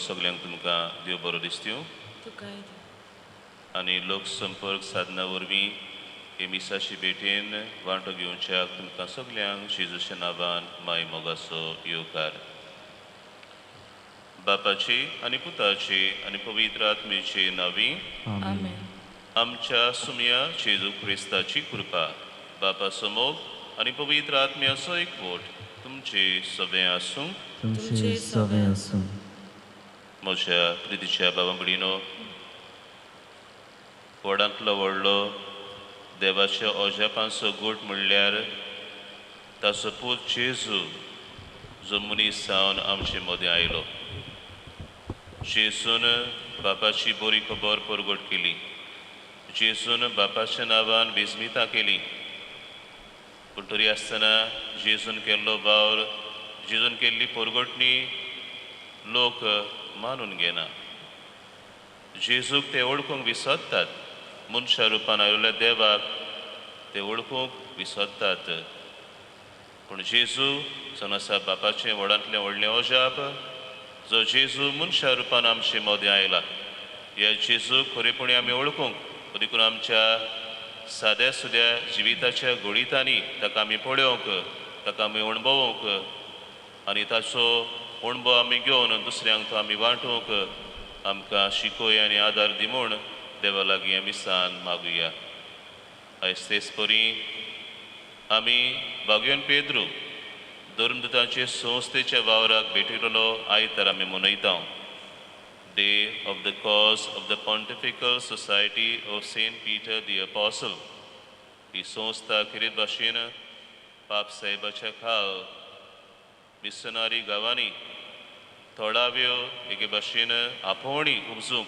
सगळ्यांक तुमकां देव बरो दिसत्यो आनी लोकसंपर्क साधना वरवीं हे मिसाची भेटेन वांटो घेवच्याक तुमकां सगळ्यांक जेजूच्या नांवान माय मोगाचो येवकार. बापाची आनी पुताची आनी पवित्र आत्मेची नांवी आमच्या सुमया जेजू क्रिस्ताची कृपा, बापाचो मोग आनी पवित्र आत्म्याचो एकवट तुमचे सगळें आसूं. तुमचे सगळें आसूं. म्हज्या प्रितीच्या बाबा भयणीनो, व्हडांतलो व्हडलो देवाच्या अजापांचो गूट म्हणल्यार ताचो पूत जेजू, जो मनीस जावन आमचे मदें आयलो. जेजून बापाची बरी खबर परगट केली. जेजून बापाच्या नांवान बेजमितां केली. पूण तरी आसतना जेजून केल्लो वावर, जेजून केल्ली परगटणी लोक मानून घेना. जेजूक ते वळखूंक विसरतात. मनशा रुपान आयिल्ल्या देवाक ते वळखूंक विसरतात. पूण जेजू जावन आसा बापाचें व्हडांतलें व्हडलें अजाप, जो जेजू मनशा रुपान आमचे मदें आयला. ह्या जेजूक खरेपणी आमी वळखूंक, देखून आमच्या साद्या सुद्या जिविताच्या घडितांनी ताका आमी पळोवंक, ताका आमी अणभवूंक आनी ताचो अणभव आमी घेवन दुसऱ्यांक तो आमी वांटूंक आमकां शिकय आनी आदार दी म्हूण देवा लागीं आमी सान मागुया. आयज तेच परी आमी बागयोन पेद्रू धर्मदूतांचे संस्थेच्या वावराक भेटिल्लो आयतार आमी मनयता. Day of the cause of the Pontifical Society of Saint Peter the Apostle. ही संस्था खेरीत भाशेन पाप साहेबाच्या खाल मिशनरी गांवांनी थळाव्यो एके भाशेन आपोवणी उपजूंक,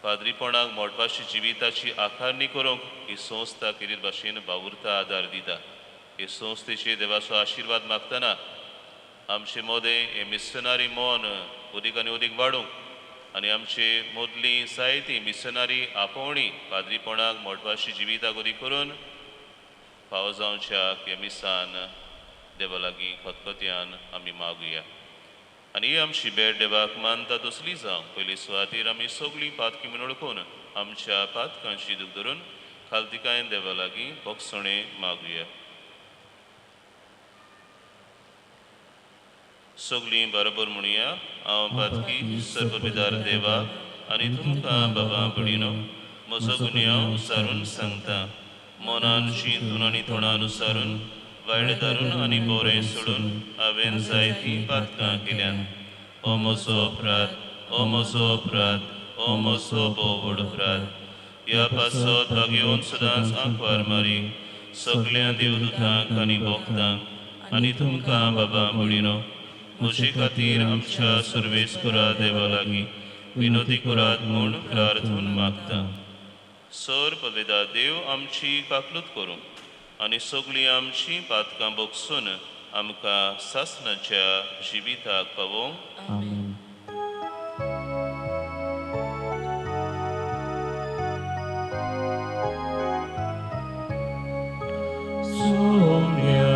पाद्रीपणाक मोटवाशी जिविताची आकारणी करूंक ही संस्था खेरीत भाशेन वावुरता, आदार दिता. हे संस्थेचे देवाचो आशिर्वाद मागतना आमचे मदें हे मिशनरी मन अदीक आनी अदीक वाडूंक आनी आमचे मदली जायती मिशनरी आपोवणी पाद्रीपणाक मोटवाशी जिविताक अदीक करून फावो जावच्याक ह्या मिसान देवा लागीं खतखत्यान आमी मागुया. आनी ही आमची भेट देवाक मानता तसली जावं. पयली सुवातेर आमी सगळीं पातकी म्हूण वळखून आमच्या पातकांची दूख धरून खालतिकायेन देवा लागीं भोगसणें मागुया. सगळीं बरोबर म्हणुया, हांव पातकी सर्वविदार देवा आनी तुमकां बाबा भयणीनो म्हजो गुन्यांव उसारून सांगता. मनान चिंतून आनी तोंडान उसारून, वायट धरून आनी बरें सोडून हांवें जायतीं पातकां केल्यात. ओ म्हजो अपराध, ओ म्हजो अपराध, ओ म्हजो भोव व्हड अपराध. ह्या पासत भागेवन सदांच आंकवार मारी सगळ्या देवदूतांक आनी भक्तांक आनी तुमकां बाबा भयणीनो म्हजे खातीर आमच्या सर्वेस्परा देवा लागीं विनोदी करात म्हूण प्रार्थून मागता. सर पवेदा देव आमची काकलूत करूं आनी सगळीं आमची पातकां भोगसून आमकां सासणाच्या जिविताक पावोवंक. आमेन. Sonia,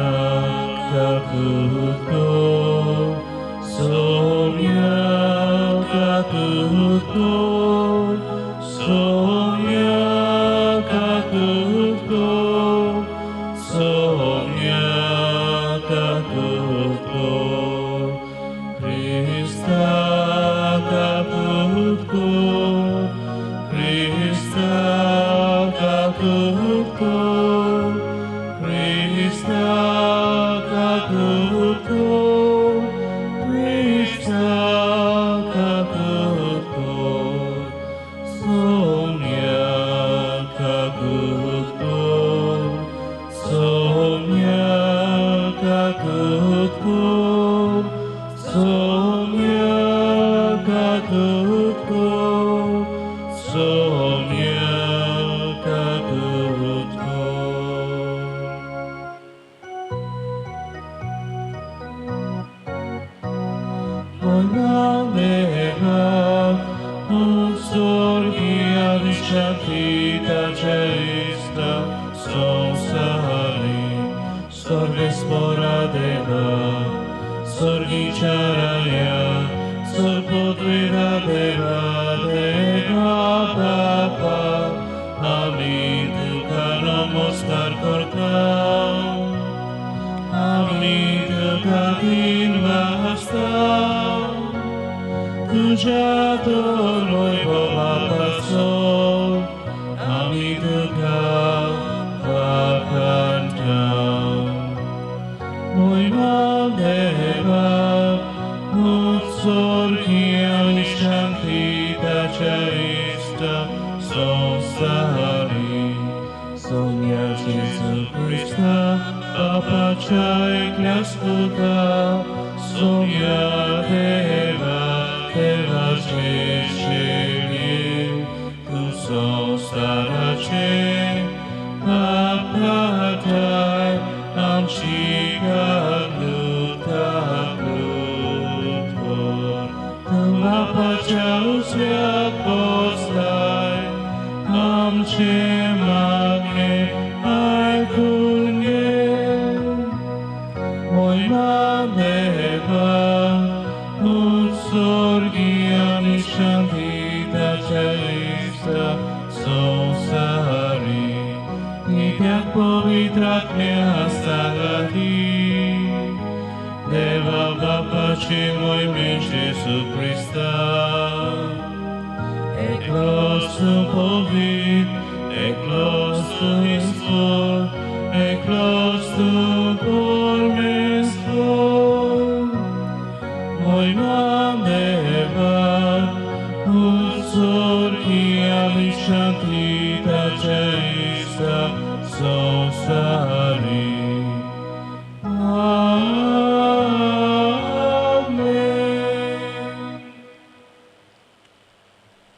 kakutko, Sonia kakutko, Sonia kakutko, Krista kakutko, Krista kakutko, Krista kakutko, Krista kakutko, Sonia kakutko, Sonia kakutko, Sonia kakutko, Sonia kakutko.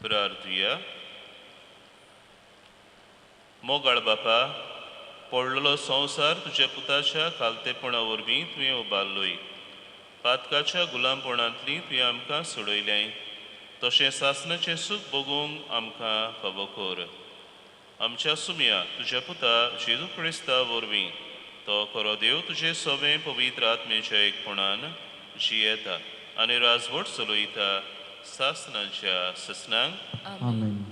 प्रार्थुया. मोगाळ बापा, पडलेलो संवसार तुज्या पुताच्या खालतेपणा वरवीं तुवें उबारलोय. पातकाच्या गुलामपणांतली तुवें आमकां सोडयलें, तशें सासणाचें सूख भोगूंक आमकां फावो कर. आमच्या सुम्या तुज्या पुता जेजू क्रिस्ता वरवीं तो खरो देव तुजे सवें पवित्र आत्मेच्या एकपणान जियेता आनी राजवट चलयता सासणाच्या ससनांक. आमेन.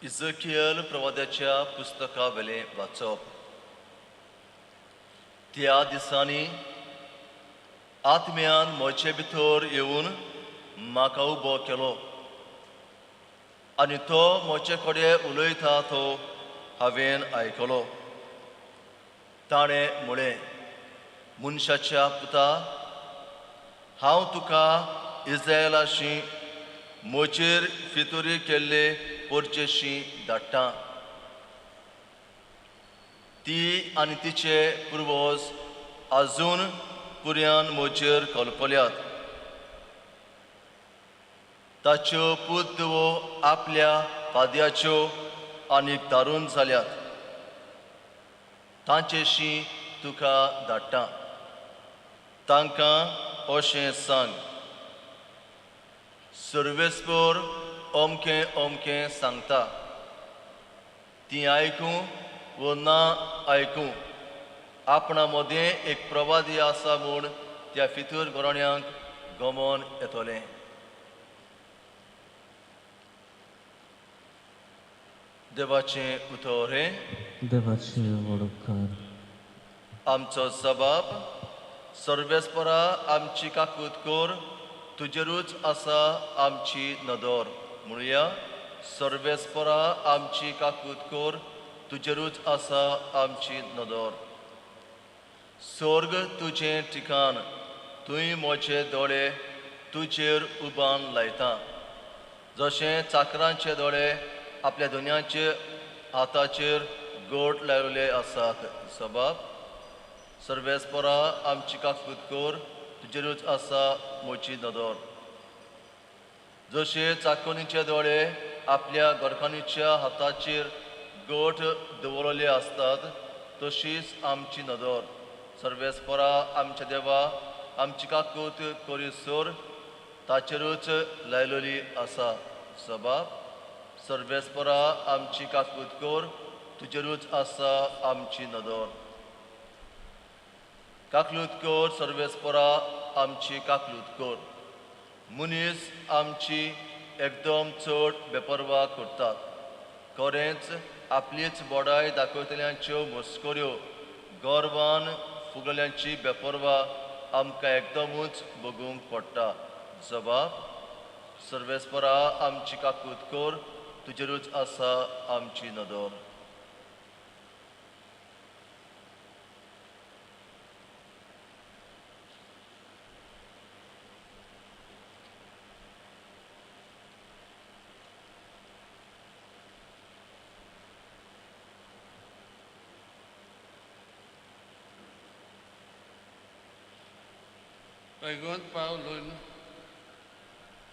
इजकियल प्रवाद्याच्या पुस्तकावेलें वाचप. त्या दिसांनी आत्म्यान म्हजे भितर येवन म्हाका उबो केलो आनी तो म्हजे कडेन उलयता तो हांवें आयकलो. ताणें म्हळें, मनशाच्या पुता, हांव तुका इस्रायलाशी म्हजेर फितुरी केल्ले पोरचेशी धाडटा. ती आनी तिचे पुर्वज आजून पुर्यान म्हजेर कल्पल्यात. ताच्यो पूत धुवो आपल्या पाद्याच्यो आनी दारून जाल्यात. तांचेशी तुका धाडटा. तांकां अशें सांग, सर्वेस्पर अमकें अमकें सांगता, ती आयकूं वो ना आयकूं, आपणा मदें एक प्रवादी आसा म्हूण त्या फितूर घराण्यांक गमन येतलें. देवाचें उतर हें. देवाचे वडोपकार. आमचो सबाब सर्वेस्परा आमची काकूत कर, तुजेरूच आसा आमची नदर. म्हणुया, सर्वेस्परा आमची काकूत कर, तुजेरूच आसा आमची नदर. स्वर्ग तुजें ठिकाण, तुंय म्हजे दोळे तुजेर उबान लायता. जशें चाकरांचे दोळे आपल्या दोनयांचे हाताचेर गोट लायिल्ले आसात. सबाब सर्वेस्परा आमची काकूत कर, तुजेरूच आसा म्हजी नदर. जशे चाकोनीचे दोळे आपल्या घरकान्नीच्या हाताचेर गोठ दवरलेले आसतात, तशीच आमची नदर. सर्वेस्परा आमच्या देवा आमची काकूत करीसर ताचेरूच लायलेली आसा. सबाब सर्वेस्परा आमची काकूत कर, तुजेरूच आसा आमची नदर. काकलूत कर सर्वेस्परा आमची काकलूत कर. मनीस आमची एकदम चड बेपर्वा करतात, खरेंच आपलीच बोडाय दाखयतल्यांच्यो मस्कऱ्यो, गर्वान फुगल्यांची बेपर्वा आमकां एकदमूच भोगूंक पडटा. जबाब सर्वेस्परा आमची काकूत कर, तुजेरूच आसा आमची नदर. पैगोन पावलून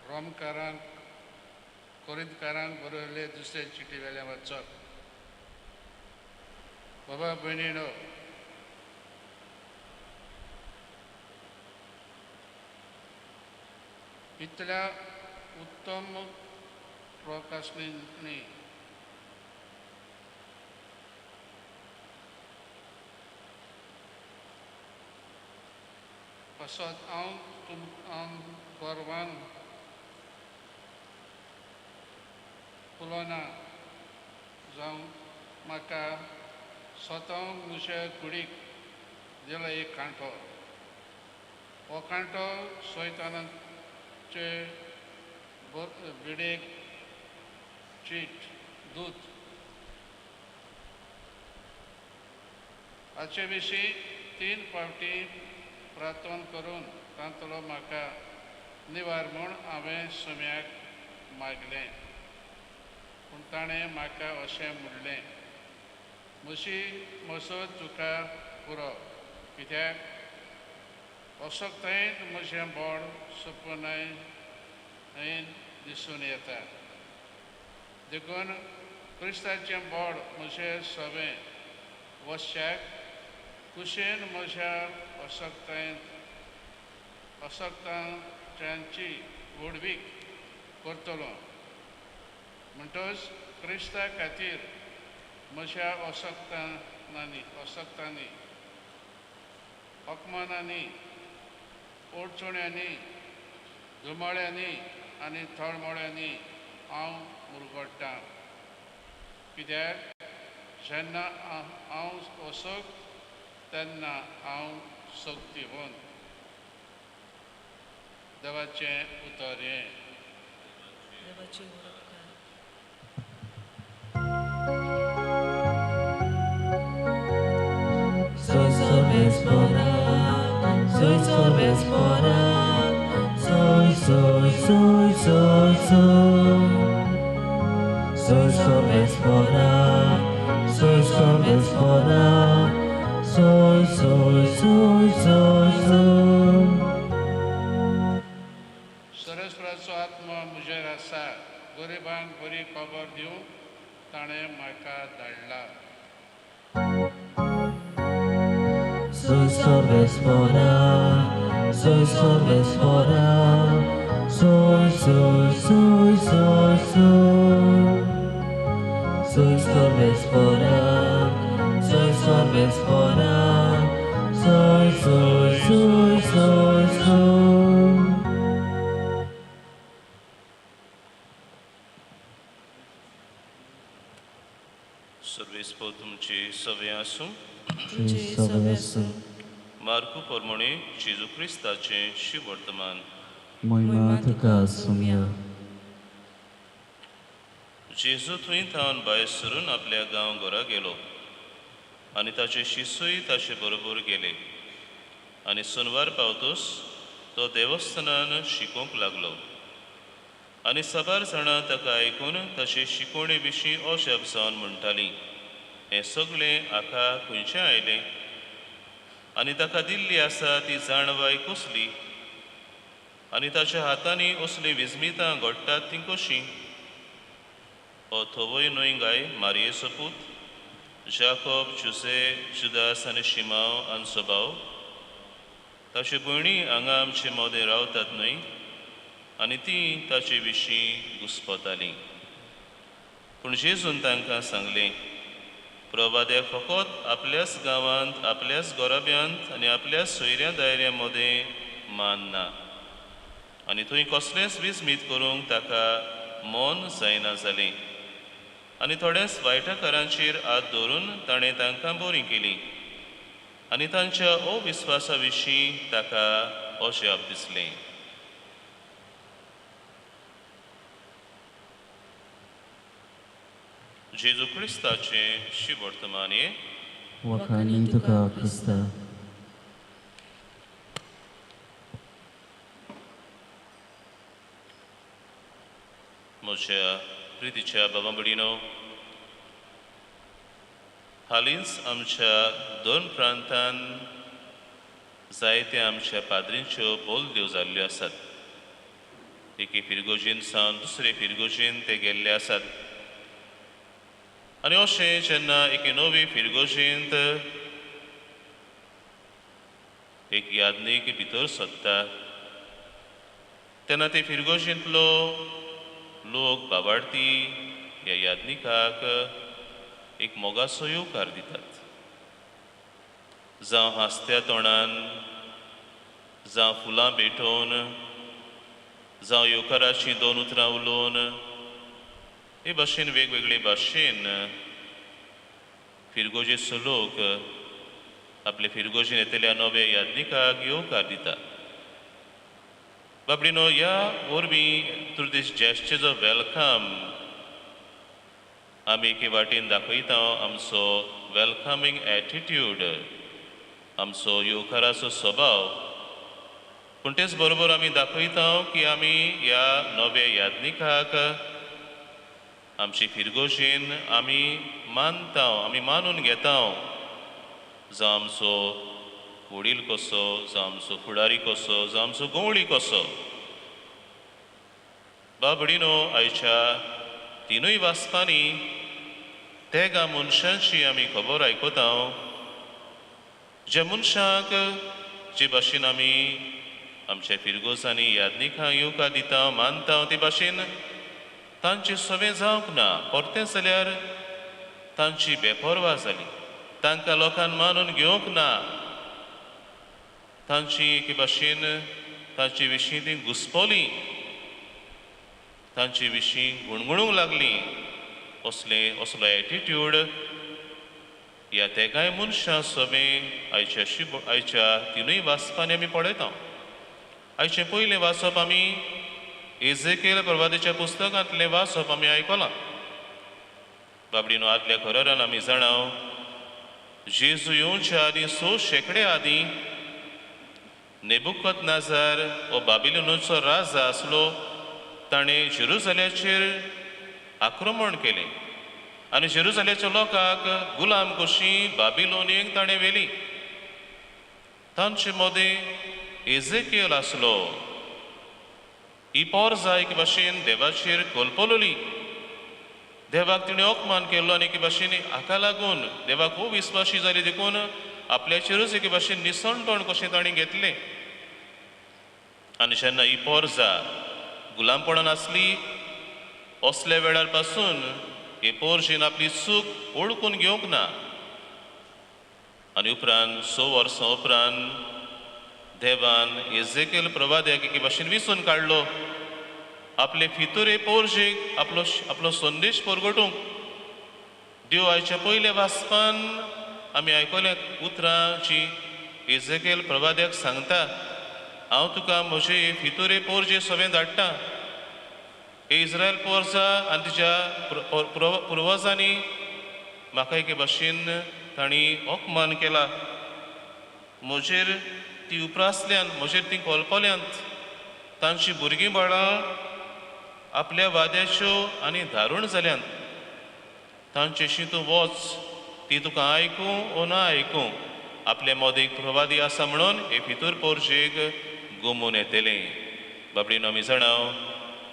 रोमकारांक कोरिंतकारांक बरयल्ले दुसरे चिटी वेल्यान वाचप. बाबा भयणीनो, इतल्या उत्तम प्रकाशनी पासत हांव तुमकां गर्वान उलोवना जावं म्हाका स्वताक म्हज्या कुडीक दिलो एक कांटो. हो कांटो सैतानाचे बिडेक चीट दूत. हाचे विशीं 3 फावटी प्रार्थना करून तांतलो म्हाका निवार म्हूण हांवें सुम्याक मागलें, पूण ताणें म्हाका अशें म्हणलें, म्हजी मसत तुका पुरो, कित्याक असक्तायेंत म्हजें बोड सुपनायेन दिसून येता. देखून क्रिस्ताचें बोड म्हजें सवें वश्याक कुशेन म्हज्या असक्तायेंत असक्तांची व्हडवीक करतलो. म्हणटच क्रिस्ता खातीर म्हज्या असक्तांनी अपमानांनी, अडचण्यांनी, धुमाळ्यांनी आनी थळमळ्यांनी हांव मुरगडटां. कित्याक जेन्ना हांव असक्त तेन्ना हांव शक्तिवंत. देवाचें उतर हें. Soy Sorvespora, soy Sorvespora, soy, soy, soy, soy, soy. Soy Sorvespora, soy Sorvespora, soy, soy, soy, soy, soy. सरस्वराचो आत्मा म्हजेर आसा, गरिबांक बरी खबर दिवंक ताणें म्हाका धाडला. Soy sorbe soy sorbe soy soy soy soy soy. Soy sorbe soy sorbe soy soy soy soy soy. सर्वेस्पोर तुमची सवे आसूं. तुमची सवे आसूं. मार्कू पोरमोणे जेजू क्रिस्ताचें शिवर्तमान. मोहिमा तुका आसूया. जेजू थंय थावन भायर सरून आपल्या गांव घरा गेलो आनी ताचे शिसूय ताचे बरोबर गेले आनी सोनवार पावतूच तो देवस्थानान शिकोवंक लागलो आनी साबार जाणां ताका आयकून ताचे शिकवणे विशीं अजाप जावन म्हणटालीं, हें सगळें हाका खंयचें आयलें आनी ताका दिल्ली आसा ती जाणवाय कसली आनी ताच्या हातांनी असलीं विस्मितां घडटात तीं कशीं? हो थवय न्हय गाय मारयेचो पूत, जाकोब, जुसे, जुदास आनी शिमाव आनी भाव? ताच्यो भयणी हांगा आमचे मदें रावतात न्हय? आनी तीं ताचे विशीं घुस्पतालीं. पूण जेजून तांकां सांगलें, प्रवाद्याक फकत आपल्याच गांवांत, आपल्याच गोराब्यांत आनी आपल्या सोयऱ्या दायऱ्या मदें मान ना आनी थंय कसलेंच विस्मीत करूंक ताका मन जायना जालें आनी थोड्याच वायटाकारांचेर हात दवरून ताणें तांकां बरीं केलीं आनी तांच्या अविस्वासा विशीं ताका अजाप दिसलें. जेजू क्रिस्ताचें शिवर्तमान हें. वखाणी तुका क्रिस्ता. म्हज्या प्रितीच्या बाबा भयणीनो, हालींच आमच्या दोन प्रांतान जायत्या आमच्या पाद्रींच्यो बोलद्यो जाल्ल्यो आसात. एके फिरगोजीन सावन दुसरे फिरगोजीन ते गेल्ले आसात आनी अशें जेन्ना एके नवी फिरगोजींत एक यादनीक भितर सोदता तेन्ना ते फिरगोजींतलो लोक बाबाडती ह्या यादनिकाक एक मोगाचो येवकार दितात. जावं हांसत्या तोंडान, जावं फुलां भेटोवन, जावं येवकाराचीं दोन उतरां उलोवन, हे भाशेन वेगवेगळे भाशेन फिरगोजेचो लोक आपले फिरगोजेन येतल्या नव्या यादनिकाक येवकार दिता. बाबडीनो, ह्या वरवीं थ्रू दीस जेस्चर जो welcome आमी एके वाटेन दाखयता आमचो वेलकमींग एटिट्यूड, आमचो येवकाराचो स्वभाव. पूण तेच बरोबर आमी दाखयता की आमी ह्या नव्या यादनिकाक आमची फिरगोजेन आमी मानता, आमी मानून घेता. जावं आमचो वडील कसो, जावं आमचो फुडारी कसो, जावं आमचो गवळी कसो. बाबडीनो, आयच्या तिनूय वाचपांनी तेगा मनशांची आमी खबर आयकता, ज्या मनशांक जे भाशेन आमी आमच्या फिरगोजांनी यादनिकां येवकार दिता, मानता, ते भाशेन तांची सवें जावंक ना. परतें जाल्यार तांची बेपर्वा जाली, तांकां लोकान मानून घेवंक ना, तांची एके भाशेन तांचे विशीं ती घुस्पली, तांचे विशीं गुणगुणूंक लागली. असले असलो एटिट्यूड ह्या तेगाय मनशां सवें आयच्या आयच्या तिनूय वाचपांनी आमी पळयता. आयचें पयलें वाचप आमी एजेकेल प्रवादेच्या पुस्तकांतलें वाचप आमी आयकलां. बाबडीनो, आदल्या खरारान आमी जाणाव जेजू येवच्या आदीं 6 शेंकडे आदीं नेबुकदनेझर हो बाबिलोनाचो राजा आसलो. ताणें जेरुजाल्याचेर आक्रमण केलें आनी जेरुजाल्याच्या लोकांक गुलाम कशी बाबिलोनीक ताणें व्हेली. तांचे मदें एजेकेल आसलो. ही पोरजा एके भाशेन देवाचेर कोलपलोली. देवाक तिणें अपमान केल्लो आनी एके भाशेन हाका लागून देवाक खूब विस्वाशी जाली देखून आपल्याचेरूच एके भाशेन निसणटण कशें तांणी घेतलें. आनी जेन्ना ही पोरजा गुलामपणान आसली असल्या वेळार पासून हे पोरजेन आपली चूक ओळखून घेवंक ना. आनी उपरांत 6 वर्सां उपरांत देवान एजेकेल प्रवाद्याक एके भाशेन विसून काडलो आपले फितुरे पोरजेक आपलो आपलो संदेश परगटूंक. देव आयच्या पयल्या वाचपान आमी आयकल्या उतरां जी एजेकेल प्रवाद्याक सांगता, हांव तुका म्हजे फितुरे पोरजे सवें धाडटा. हे इस्रायल पोरजा आनी तिच्या पुर्वजांनी म्हाका एके भाशेन तांणी अपमान केला, म्हजेर ती उप्रासल्यान, म्हजेर ती कोलपल्यांत, तांची भुरगीं बाळां आपल्या वाद्याच्यो आनी धारूण जाल्यान. तांचेशी तूं वच, ती तुका आयकूं ओ ना आयकूं, आपले मदें एक प्रवादी आसा म्हणून हे फितूर पोरजेक गुमून येतलें. बाबडीन आमी जाणां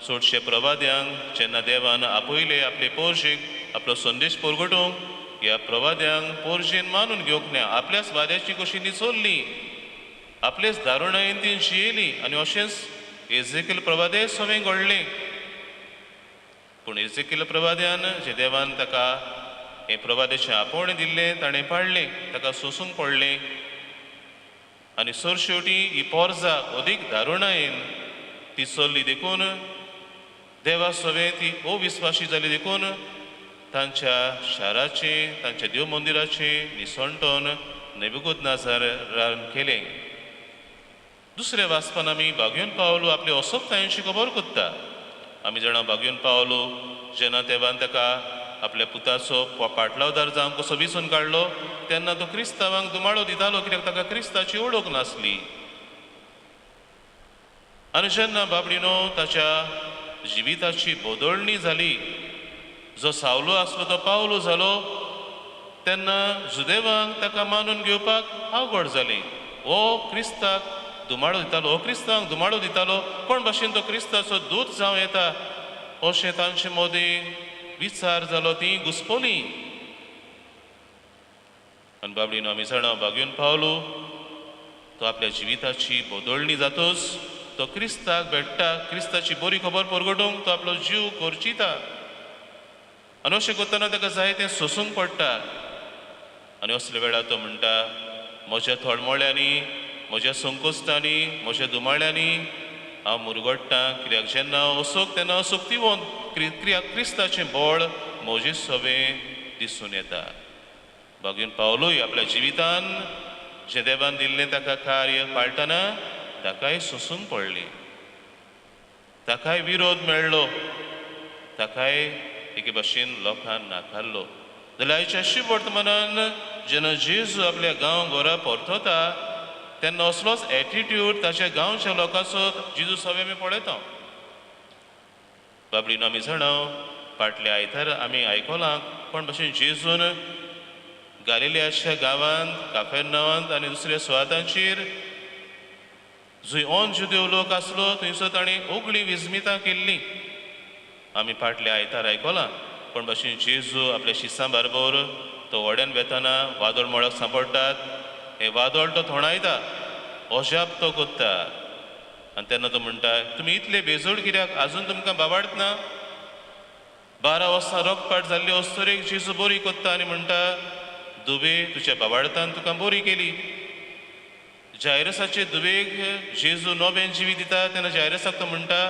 चडशे प्रवाद्यांक जेन्ना देवान आपयले आपले पोरजेक आपलो संदेश परगटूंक, ह्या प्रवाद्यांक पोरजेन मानून घेवंक ना, आपल्याच वाद्याची कशी निचोल्ली, आपलेच दारुणायेन ती जियेली. आनी अशेंच एजेकेल प्रवादे सवें घडलें. पूण एजेकेल प्रवाद्यान जे देवान ताका हें प्रवाद्याचें आपोवणें दिल्लें ताणें पाळ्ळें, ताका सोसूंक पडलें. आनी सरशेवटी ही पोरजा अदीक दारुणायेन ती चल्ली देखून देवा सवें ती अविस्वाशी जाली देखून तांच्या शाराचें तांच्या देव मंदिराचें निसणटण नेबुकदनेझरान केलें. दुसऱ्या वाचपान आमी बागयोन पावलो आपले असोक्तायांची खबर कोत्ता. आमी जाणा बागयोन पावलो जेन्ना देवान ताका आपल्या पुताचो पाटलावदार जावंक कसो विसून काडलो तेन्ना तो क्रिस्तांवांक दुमाळो दितालो, कित्याक ताका क्रिस्ताची ओळख नासली. आनी जेन्ना बाबडीनो ताच्या जिविताची बदलणी जाली, जो सावलो आसलो तो पावलो जालो, तेन्ना जुदेवांक ताका मानून घेवपाक अवघड जाली. हो क्रिस्ताक दुमाळो दितालो, हो क्रिस्तांक दुमाळो दितालो, कोण भाशेन तो क्रिस्ताचो दूत जावं येता अशें तांचे मदीं विचार जालो, ती घुसपली. आनी बाबडीन आमी जाणा बागयोन पावलो तो आपल्या जिविताची बदलणी जातच तो क्रिस्ताक भेट्टा, क्रिस्ताची बरी खबर परगटूंक तो आपलो जीव खर्चिता. आनी अशें करतना ताका जाय तें सोसूंक पडटा. आनी असल्या वेळार तो म्हणटा, म्हज्या थोडमोळ्यांनी, म्हज्या संकोश्टांनी, म्हज्या दुमाळ्यांनी हांव मुरगट्टा, कित्याक जेन्ना असोक तेन्ना असोक तिवोन क्रिस्ताचें बळ म्हजे सवें दिसून येता. बागयोन पावलोय आपल्या जिवितान जें देवान दिल्लें ताका कार्य पाळटना ताकाय सोसूंक पडलें, ताकाय विरोध मेळ्ळो, ताकाय एके भाशेन लोकांक नाकारलो. जाल्यार आयच्या अशी वर्तमानान जेन्ना जेजू आपल्या गांव घरा परतता तेन्ना असलोच एटिट्यूड ताच्या गांवच्या लोकांचो जेजू सवें आमी पळयता. बाबडीन आमी जाणा फाटल्या आयतार आमी आयकलां कोण भाशेन जेजून गालिलियाच्या गांवांत काफेरनावांत आनी दुसऱ्या सुवातांचेर जंय ऑन जुदेव लोक आसलो थंयसर ताणें ओगळी विस्मितां केल्लीं. आमी फाटल्या आयतार आयकलां कोण भाशेन जेजू आपल्या शिसां बरोबर तो व्हड्यान वेतना वादळ मळाक सांपडटात, हें वादळ तो थोंडायता, अजाप तो कोत्ता. आनी तेन्ना तो म्हणटा, तुमी इतले बेजोड कित्याक, आजून तुमकां बाबाडत ना? 12 वर्सां रोगपाट जाल्ली अस्तुरेक जेजू बरी कोत्ता आनी म्हणटा, दुबे तुज्या बाबाडतान तुका बरी केली. जायरसाचे दुबेक जेजू नवें जिवीत दिता तेन्ना जायरसाक तो म्हणटा,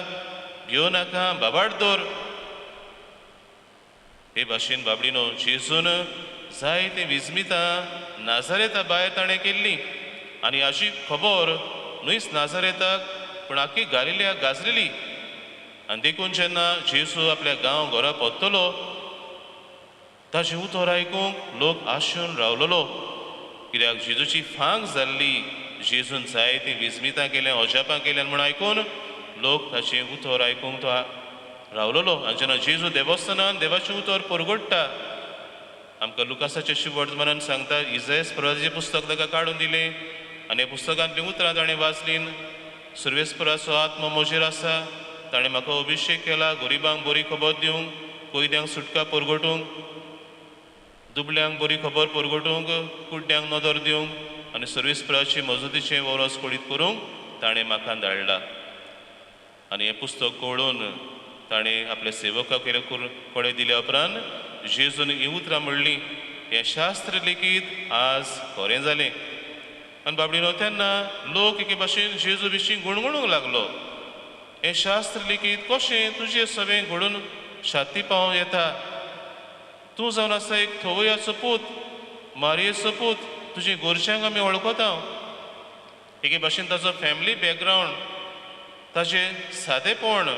घेवं नाका, बाबाड दवर. हे भाशेन बाबडीनो जेजून जायते विस्मितां नाजारेता भायर ताणें केल्ली. आनी हाची खबर न्हयच नाजारेताक पूण आख्खी गालिलियाक गाजलेली. आनी देखून जेन्ना जेजू आपल्या गांव घरा परतलो ताचें उतर आयकूंक लोक आशून रावलेलो, कित्याक जेजूची फांक जाल्ली. जेजून जायतीं विस्मितां केल्यां, अजापां केल्यां म्हूण आयकून लोक ताचें उतर आयकूंक तो रावलेलो. आनी जेन्ना जेजू देवस्थानान देवाचें उतर परगट्टा, आमकां लुकासाच्या शुभवर्तमानान सांगता, इजायस प्रवादाचें पुस्तक ताका काडून दिलें आनी पुस्तकांतलीं उतरां ताणें वाचलीं. सर्वेस्पराचो आत्मो म्हजेर आसा, ताणें म्हाका अभिशेक केला गरिबांक बरी खबर दिवंक, कैद्यांक सुटका परगटूंक, दुबल्यांक बरी खबर परगटूंक, कुड्ड्यांक नदर दिवंक आनी सर्वेस्पराची मजतीचें वरस कळीत करूंक ताणें म्हाका धाडला. आनी हें पुस्तक कळून ताणें आपल्या सेवकाक कडेन दिल्या उपरांत जेजून हीं उतरां म्हणलीं, हें शास्त्र लेगीत आज खरें जालें. आनी बाबडीनो तेन्ना लोक एके भाशेन जेजू विशीं गुणगुणूंक लागलो, हें शास्त्र लेगीत कशें तुजें सगळें घडून शाती पावोवंक येता? तूं जावन आसा एक थवयाचो पूत, मारयेचो पूत, तुजे गोरच्यांक आमी वळखता. एके भाशेन ताचो फॅमिली बॅकग्रावंड, ताचें सादेपण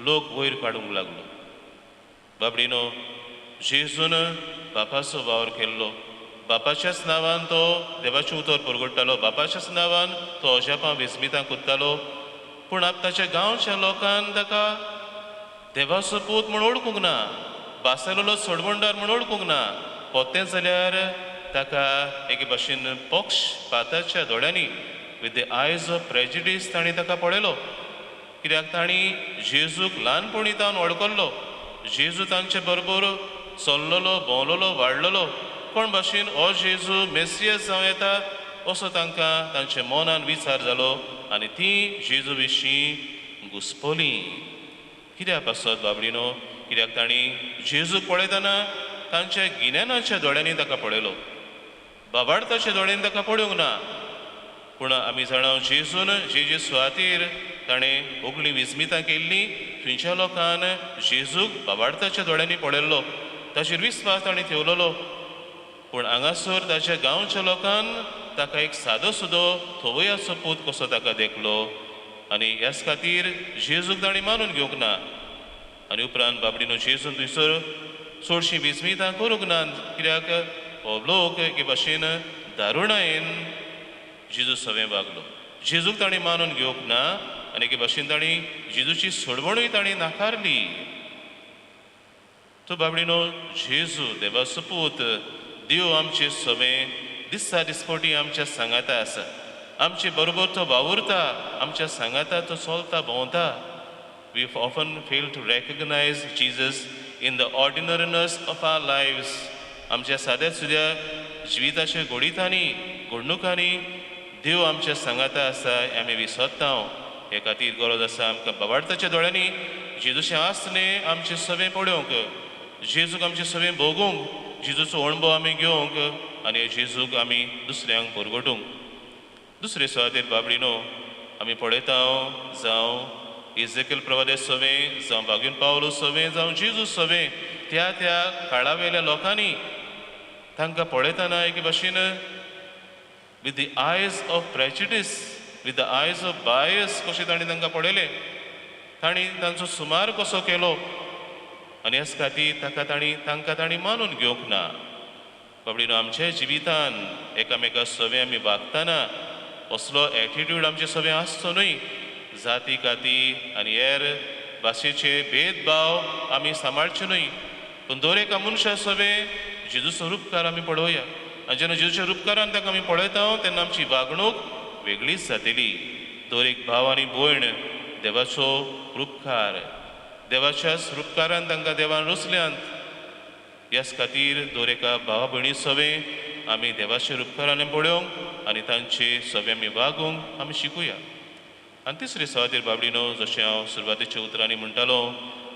लोक वयर काडूंक लागलो. बाबडीनो जेजून बापाचो वावर केल्लो, बापाच्याच नांवान तो देवाचें उतर परगट्टालो, बापाच्याच नांवान तो अजापां विस्मितां करतालो. पूण ताच्या गांवच्या लोकान ताका देवाचो पूत म्हूण वळखूंक ना, बासालोलो सोडवणदार म्हूण वळखूंक ना. पोतें जाल्यार ताका एके भाशेन पक्षपाताच्या दोळ्यांनी, with the eyes of prejudice तांणी ताका पळयलो. कित्याक तांणी जेजूक ल्हानपणी तावन वळखल्लो, जेजू तांचे बरोबर चल्लोलो, भोंवलोलो, वाडलोलो. कोण भाशेन हो जेजू मेसियस जावं येता असो तांकां तांच्या मनान विचार जालो आनी ती जेजू विशीं घुसपली. कित्याक पासत बाबडीनो? कित्याक तांणी जेजूक पळयतना तांच्या गिन्यानाच्या दोळ्यांनी ताका पळयलो, बाबाडताच्या दोळ्यांनी ताका पळोवंक ना. पूण आमी जाणा जेजून जे जे सुवातेर ताणें उगली विस्मितां केल्ली थंयच्या लोकान जेजूक बाबाडताच्या दोळ्यांनी पळयल्लो, ताचेर विस्वास ताणें ठेवलेलो. पूण हांगासर ताच्या गांवच्या लोकान ताका एक सादो सुदो थवयाचो पूत कसो ताका देखलो आनी ह्याच खातीर जेजूक ताणें मानून घेवंक ना. आनी उपरांत बाबडीनो जेजून थंयसर चडशीं विस्मितां करूंक ना, कित्याक हो लोक एके भाशेन दारुणायेन जेजू सवें वागलो. जेजूक ताणें मानून घेवंक ना आनी एके भाशेन ताणें जेजूची सोडवणूय ताणें नाकारली. तो बाबडीनो जेजू देवाचो पूत, देव आमचे सवें दिसा दिसपटी आमच्या सांगाता आसा, आमचे बरोबर तो वावुरता, आमच्या सांगाता तो चलता भोंवता. We often fail to recognize Jesus in the ordinariness of our lives. आमच्या साद्या सुद्या जिविताच्या घोडितांनी, घडणुकांनी देव आमच्या सांगाता आसा हें आमी विसरता. हे खातीर गरज आसा आमकां बाबाडताच्या दोळ्यांनी जेजूचें आसणें आमचें सवें पळोवंक, जेजूक आमचें सवें भोगूंक, जेजूचो अणभव आमी घेवंक आनी जेजूक आमी दुसऱ्यांक परगटूंक. दुसरे सुवातेर बाबडीनो आमी पळयता, जावं इजेकेल प्रवादे सवें, जावं बागीन पावलो सवें, जावं जेजू सवें, त्या त्या काळावेल्या लोकांनी तांकां पळयतना एके भाशेन with the eyes of prejudice, with the eyes of bias कशें तांणी तांकां पळयलें, तांणी तांचो सुमार कसो केलो आनी ह्याच खातीर ताका तांणी तांकां तांणी मानून घेवंक ना. बाबडीनो आमच्या जिवितान एकामेका सवें आमी वागतना असलो एटिट्यूड आमचे सवें आसचो न्हय. जाती काती आनी हेर भाशेचे भेदभाव आमी सांबाळचे न्हय, पूण दर एका मनशा सवें जेजूचो रुपकार आमी पळोवया आनी जेन्ना जेजूच्या रुपकारान ताका आमी पळयता तेन्ना आमची वागणूक वेगळीच जातली. दर एक भाव आनी भयण देवाचो रुपकार, देवाच्याच रुपकारान तांकां देवान रचल्यांत. ह्याच खातीर दर एका भावा भयणी सवें आमी देवाच्या रुपकारान पळोवंक आनी तांचे सवें आमी वागूंक आमी शिकुया. आनी तिसरे सुवातेर बाबडीनो जशें हांव सुरवातेच्या उतरांनी म्हणटालो,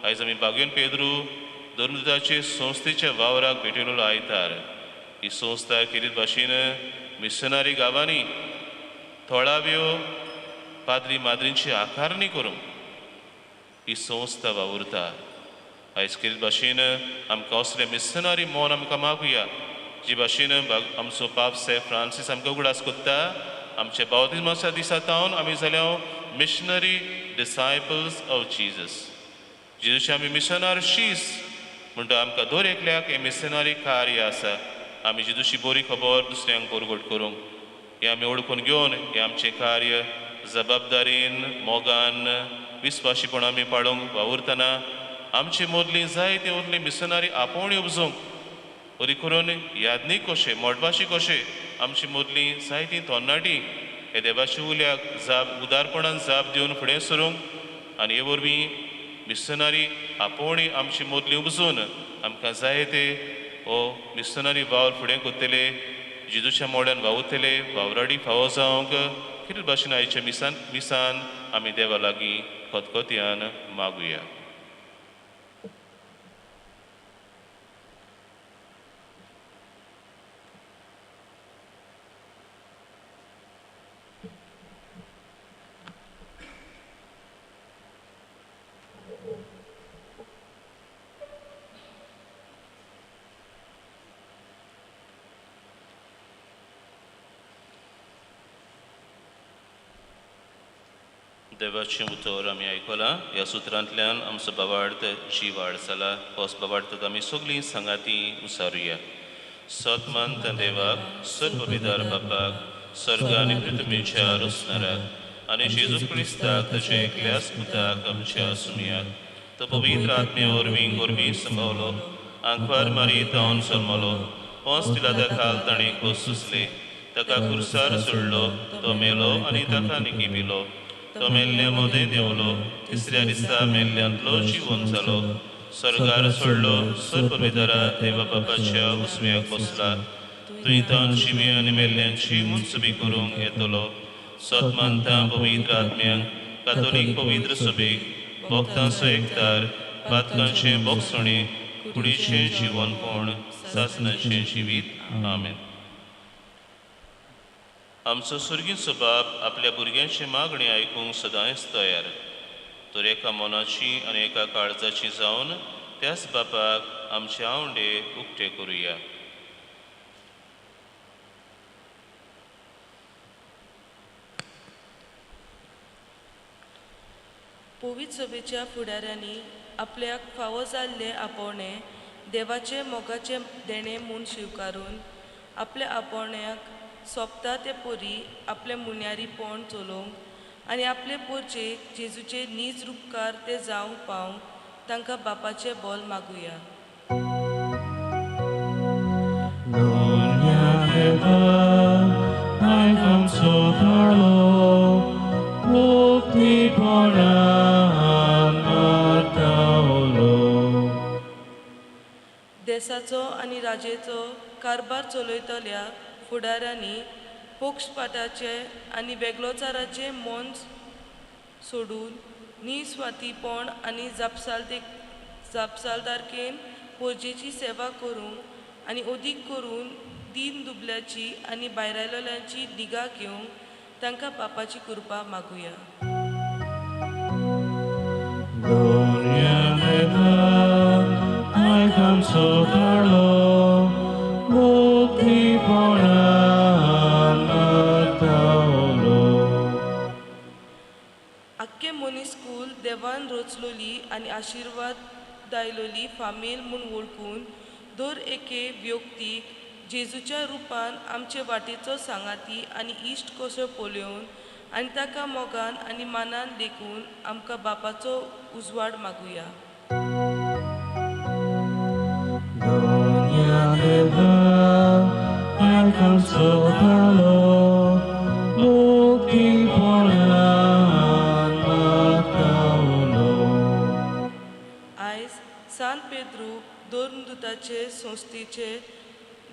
आयज आमी बागेन पेद्रू धर्मदूताचे संस्थेच्या वावराक भेटयलेलो आयतार. ही संस्था खेरीत भाशेन मिशनरी गांवांनी थळाव्यो पाद्री माद्रींची आकारणी करूंक ही संस्था वावुरता. आयज खेरीत भाशेन आमकां असलें मिशनरी मन आमकां मागुया, जे भाशेन आमचो पाप साहेब फ्रांसीस आमकां उगडास कोत्ता. आमच्या बावतिज्माच्या दिसा तावन आमी जाल्या मिशनरी डिसायपल्स ऑफ जीजस. जेजूचे आमी मिशनार शीस म्हणटा. आमकां दर एकल्याक हें मिशनरी कार्य आसा. आमी जेजूची बरी खबर दुसऱ्यांक परगट करूंक हें आमी वळखून घेवन हें आमचें कार्य जबाबदारीन, मोगान, विस्वाशीपण आमी पाळोवंक वावुरतना आमचे मदली जायती उरली मिशनरी आपोवणी उपजूंक, बरी करून यादनीक कशें, मोटवाशी कशें आमची मदली जायती तरणाटी हे देवाच्या उल्याक जाप उदारपणान जाप दिवन फुडें सरूंक आनी हे वरवीं मिशनरी आपोवणी आमची मदली उपजून आमकां जाय ते हो मिशनरी वावर फुडें करतले, जेजूच्या मोड्यान वावुरतले वावराडी फावो जावंक कितें भाशेन आयच्या मिसान आमी देवा लागीं खतखत्यान मागुया. देवाचें उतर आमी आयकलां. ह्या सुत्रांतल्यान आमचो बाबार्थ जिवाड जाला. होच बाबार्थ आमी सगळीं सांगाती उसारुया. सतमंत देवाक, सर्वविदार बापाक, सर्ग आनी पृथ्वीच्या रचणाराक आनी जेजू क्रिस्ताक ताच्या एकल्याच पुताक आमच्या सुमयाक, तो पवित्र आत्मे वरवीं गोरवीं संभवलो, आंकवार मारी तावन जल्मलो, पोंस पिलाता खाल ताणें खोस सुचले, ताका कुर्सार सोडलो, तो मेलो आनी ताका निकिपिलो, तो मेल्ल्या मदें देंवलो, तिसऱ्या दिसा मेल्ल्यांतलो जिवन जालो, स्वर्गार सोडलो, सर्वविदारा देवा बापाच्या उस्म्याक बसला, थंय तावन जिवी आनी मेल्ल्यांची मुनसुबी करूंक येतलो. सतमानता पवित्र आत्म्यांक, कातोलीक पवित्र सभेक, भक्तांचो एकतार, पातकांचें बोगसणें, कुडीचें जिवनपण, सासणाचें जिवीत. आमेन. आमचो सुर्गीचो बाप आपल्या भुरग्यांची मागणी आयकूंक सदांच तयार, तर एका मनाची आनी एका काळजाची जावन त्याच बापाक आमचे आवंडे उक्ते करुया. पवित्र सभेच्या फुडाऱ्यांनी आपल्याक फावो जाल्लें आपोवणें देवाचें मोगाचें देणें म्हूण स्विकारून आपल्या आपोवण्याक सोंपता ते परी आपलें मुन्यारीपण चलोवंक आनी आपले पोरचेक जेजूचे नीज रुपकार ते जावंक पावंक तांकां बापाचें बोल मागुया. देसाचो आनी राजेचो कारभार चलयतल्या फुडाऱ्यांनी पक्षपाताचे आनी वेगळोचाराचे मन सोडून निस्वार्थीपण आनी जापसालदारकेन पोरजेची सेवा करूंक आनी अदीक करून दीन दुबल्याची आनी भायरायल्यांची निगा घेवंक तांकां बापाची कृपा मागुया. आख्खे मनीस स्कूल देवान रचलोली आनी आशिर्वाद दायलोली फामील म्हूण वळखून दर एके व्यक्तीक जेजूच्या रुपान आमचे वाटेचो सांगाती आनी इश्ट कसो पळोवन आनी ताका मोगान आनी मानान देखून आमकां बापाचो उजवाड मागुया. आयज सान पेद्रू धर्मदूताचे संस्थेचे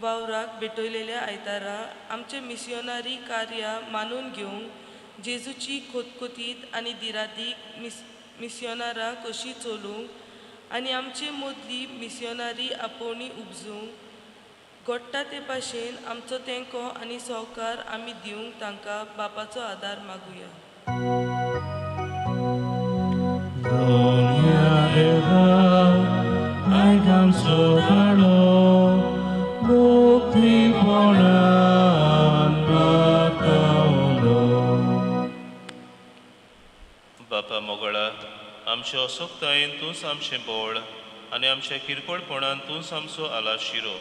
वावराक भेटयलेल्या आयतारा आमचे मिसियोनारी कार्यां मानून घेवंक जेजूची खोतखोतीत आनी दिरादीक मिसियोनारां कशी चलूंक आनी आमचे मदली मिसियोनारी आपोवणी उपजूंक घडटा ते भाशेन आमचो तेंको आनी सहकार आमी दिवंक तांकां बापाचो आदार मागुया. बापा मोगळा, आमच्या असोक्तायेन तूंच आमचें बळ आनी आमच्या किरकोळपणान तूंच आमचो आलाशिरो.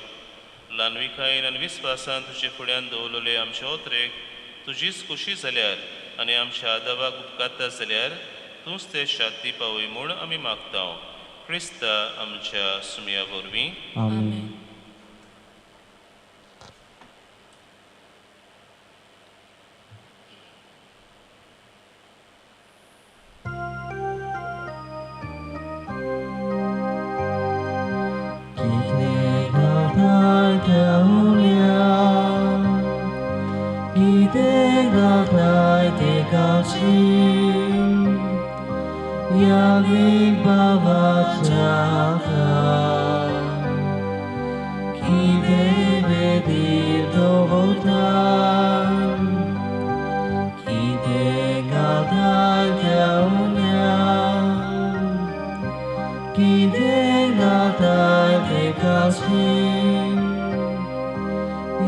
ल्हानविकायेन आनी विस्वासान तुजे फुड्यान दवरलेले आमचे ओतरेक तुजीच खोशी जाल्यार आनी आमच्या आदावाक उपकारता जाल्यार तूंच ते शांती पावय म्हूण आमी मागता. क्रिस्ता आमच्या सुमया वरवीं. आमेन. घालताय ते खावची यादीक बाबाच्या हातान कितें बेदीर दवरता कितें घालताय त्या उण्यान कितें घालताय ते खावची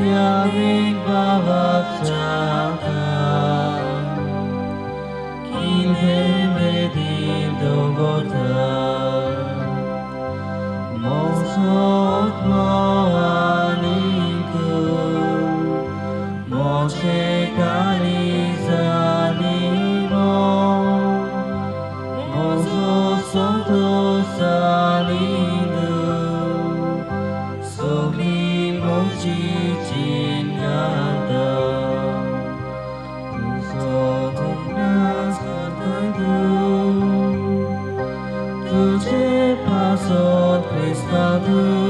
यादीक बाबाच्या हातान कितें बेदीर दवरता म्हजो आत्मो आनीक म्हजें काळीज आनी मन म्हजो संतोश आनी दूख सगळी म्हजी जीण घालता तुजो उगडास करताय तूं तुजे पासत क्रिस्ता तूं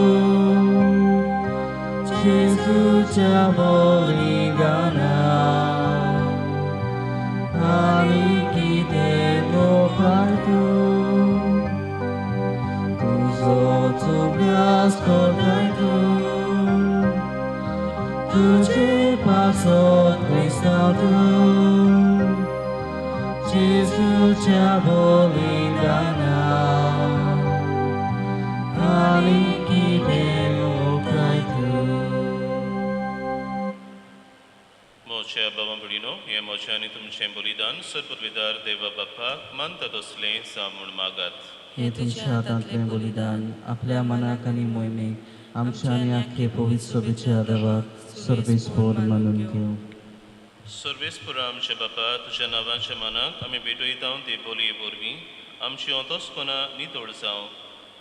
जेजूच्या बलिदानान आनी कितें दोखार तूं तुजो उगडास करताय तूं तुजे पासत क्रिस्ता तूं जेजूच्या बलिदानान आनी कितें लोकाय तूं. म्हज्या बाबा भयणीनो, हें म्हजें आनी तुमचें बलिदान सर्वविदार देवा बापाक मानता तसलें जावं म्हूण मागात. हें तुमच्या हातांतलें बलिदान आपल्या मनाक आनी मोहिमेक आमच्या आनी आख्खे पवित्र सभेच्या देवाक सर्वेस्पोर मानून घेवं. सर्वेस्पुरा आमच्या बापा, तुज्या नांवाच्या मनाक आमी भेटयता ते बोलये वरवीं आमची अंतस्पना नितळ जावं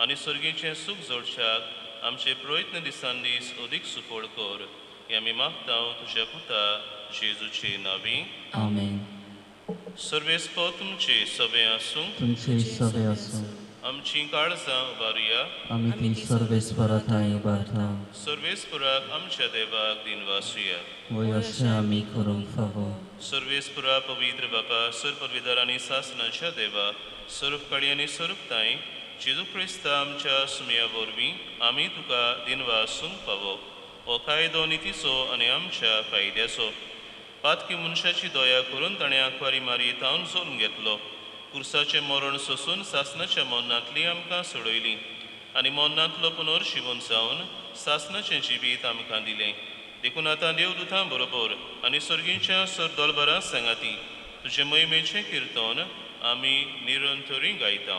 आनी सर्गीचें सूख जोडच्याक आमचे प्रयत्न दिसान दीस अदीक सुफळ कर, हें आमी मागता तुज्या पुता जेजूचे नांवी. आमेन. सर्वेस्पोर तुमचे सगळे आसूं. तुमचे सगळे आसूं. आमची काळजां उबारुया. आमी ती सर्वेस्परा थंय उबारता. सर्वेस्पुराक आमच्या देवाक दिनवासुया. वय अशें आमी करूंक फावो. सर्वेस्पुरा पवित्र बापा, सर्वविदार आनी सासनाच्या देवा, सर्वकाळी आनी सर्वताय जेजू क्रिस्ता आमच्या सुमया वरवीं आमी तुका दिनवासूंक फावो. हो कायदो नितीचो आनी आमच्या फायद्याचो. पातकी मनशाची दया करून ताणें आंकवारी मारी तावन जल्म घेतलो. कुर्साचें मरण सोसून सासनाच्या मरणांतली आमकां सोडयली आनी मरणांतलो पुनर्शिवून जावन सासनाचें जिवीत आमकां दिलें. देखून आतां देवदूतां बरोबर आनी सर्गीच्या सरदोलबरां सांगाती तुजे महिमेचें किर्तन आमी निरंतरी गायता.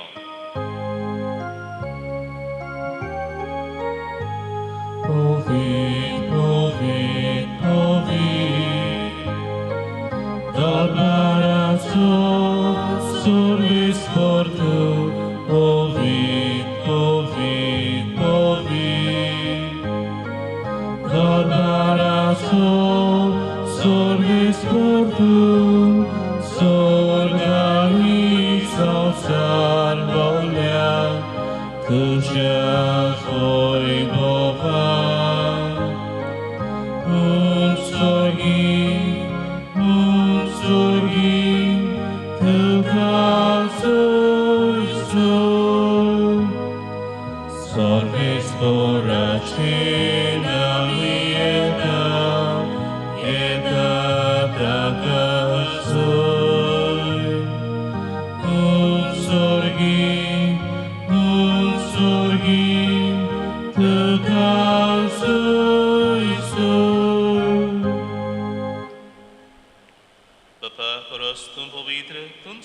Povit, povit, povit, Darbarațo, survis portu, povit, povit, povit, Darbarațo, survis portu, sorganița salvolea, tuja foi bova.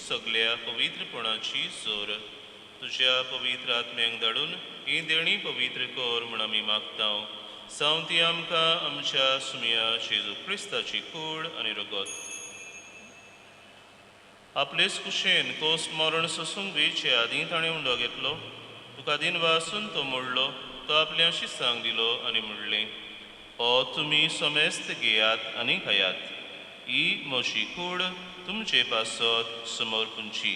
सगळ्या पवित्रपणाची जोर तुज्या पवित्र आत्म्यांक धाडून ही देणी पवित्र कर म्हूण आमी मागता. जावं ती आमकां आमच्या सुमया जेजू क्रिस्ताची कूड आनी रगत. आपलेच कुशेन कोस्ट मरण सोसूंक वेचे आदीं ताणें उंडो घेतलो. तुका दिनवासून तो मोडलो, तो आपल्या शिसांक दिलो आनी म्हणलें, हो तुमी समेस्त घेयात आनी खायात, ही म्हजी कूड तुमचे पासत समर्पूंची.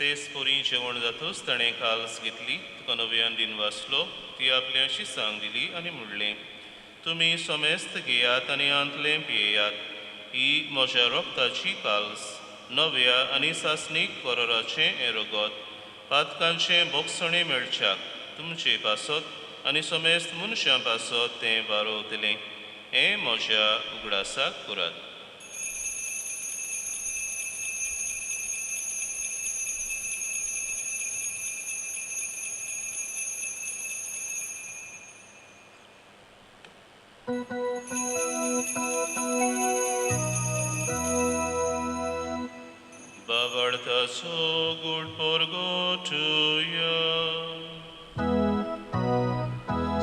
तेच परी जेवण जातूच ताणें काल्स घेतली, तुका नव्यान दिन वाचलो, ती आपल्या शिसांक दिली आनी म्हणलें, तुमी समेस्त घेयात आनी आंतलें पियेयात. ही म्हज्या रोगताची काल्स, नव्या आनी सासणीक कराराचें हें रगत, पातकांचें बोगसणें मेळच्याक तुमचे पासत आनी समेस्त मनशां पासत तें वारोवतलें. हें म्हज्या उगडासाक करात. बाबार्थाचो गूढ परगटुया.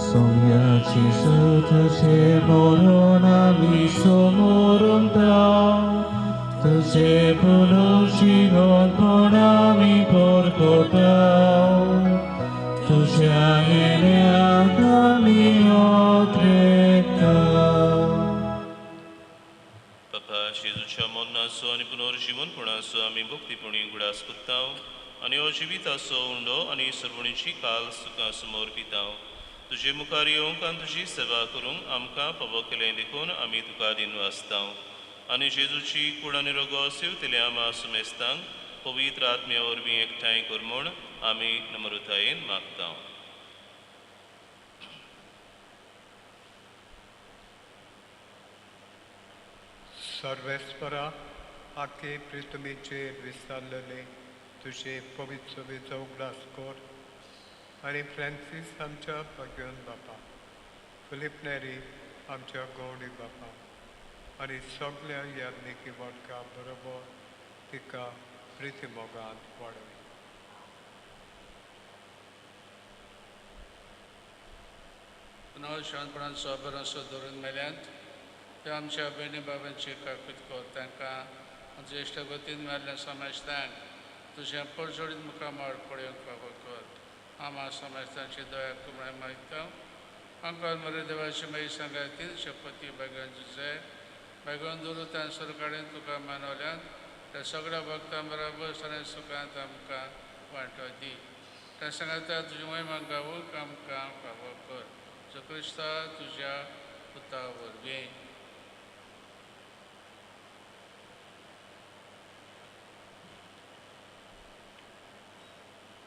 सोम्या जेजू तुजें मरण आमी समोरता, तुजें पुनर्जिवनपण आमी परगटा, तुज्या येण्याक आमी ओत्रेता. बाबा जेजूच्या मरणाचो आनी पुनर्जिवनपणाचो आमी भक्तीपणी उगडास करता आनी हो जिविताचो उंडो आनी सर्वणीची काल तुका समोर पिता. तुजे मुखार येवंक आनी तुजी सेवा करूंक आमकां फावो केलें देखून आमी तुका दिनवासता. आनी जेजूची कूड आनी रगत सेवतल्या आमा सुमेस्तांक पवित्र आत्म्या वरवीं एकठांय कर म्हूण आमी नम्रतायेन मागता. सर्वेस्परा आखे प्रितमीचेर विसरलेले तुजे पवित्र सभेचो उगडास कर आनी फ्रांसीस आमच्या भाग्यवन बापा, फिलीप नेरी आमच्या गौडी बापा आनी सगळ्या याज्ञिकी वर्गा बरोबर तिका प्रिती मोगान वाडय. पुनः शांतपणान सोबरांसो धरून मेल्यांत त्या आमच्या भयणी बाबांची काकूत कर. तांकां आमच्या इश्टगतीन मेल्ल्या समाजतांक तुजें परजोडीत मुखामळ पळोवंक फावो कर. आमा समाजतांची दया कुमळे मागता. आमकां मरे देवाची मागीर सांगातीन शपथी भाग्यान जुजे भाग्यान दुरुतान सरकाडेन तुका मानवल्यान त्या सगळ्या भक्तां बराबर सगळ्या सुखांत आमकां वांटो दी. त्या सांगाता तुजी महिमा गावूंक आमकां फावो कर. जो क्रिस्ता तुज्या पुता वरवीं.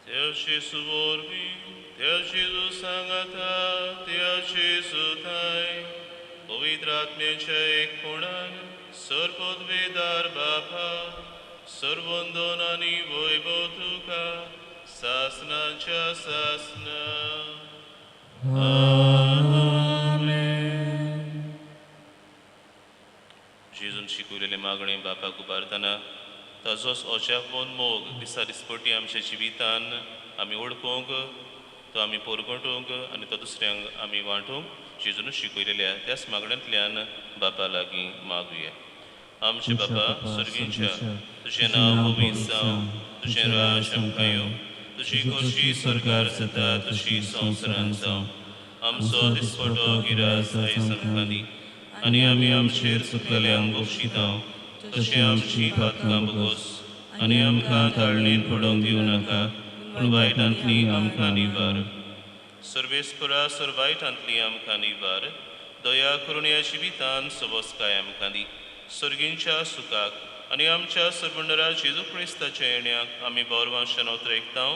त्या जेजू वरवीं, त्या जेजू सांगाता, त्या जेजू थांय पवित्र आत्म्याच्या एकपणान सर्वपदवेदार बापा, सर्वंदन आनी वैभव तुका सासनाच्या सासना. आमेन. जेजून शिकवलेले मागणे बापाक उबारतना ताजोच अजापन मोग दिसा दिसपटी आमच्या जिवितान आमी वळखूंक, तो आमी परगटूंक आनी तो दुसऱ्यांक आमी वांटूंक जेजून शिकयलेल्या त्याच मागण्यांतल्यान बापा लागीं मागुया. आमचे बापा सर्गींच्या, तुजें नांव पवित्र जावं, तुजें राज आमकां येवं, तुजी खोशी सरकार जाता तशी संवसारांत जावं. आमचो दिसपटो गिरास आयज आमकां दी आनी आमी आमचेर चुकलेल्यांक बक्षिता तशें आमची पातकां बोगोस आनी आमकां ताळणेन पडोवंक दिवं नाका, पूण वायटांतली आमकां निवार. सर्वेस्परा सर वायटांतली आमकां निवार. दया करून ह्या जिवितान सवस्काय आमकां दी. सर्गींच्या सुखाक आनी आमच्या सरबंडरा जेजू क्रिस्ताच्या येण्याक आमी बौरवांशान उतरेकता.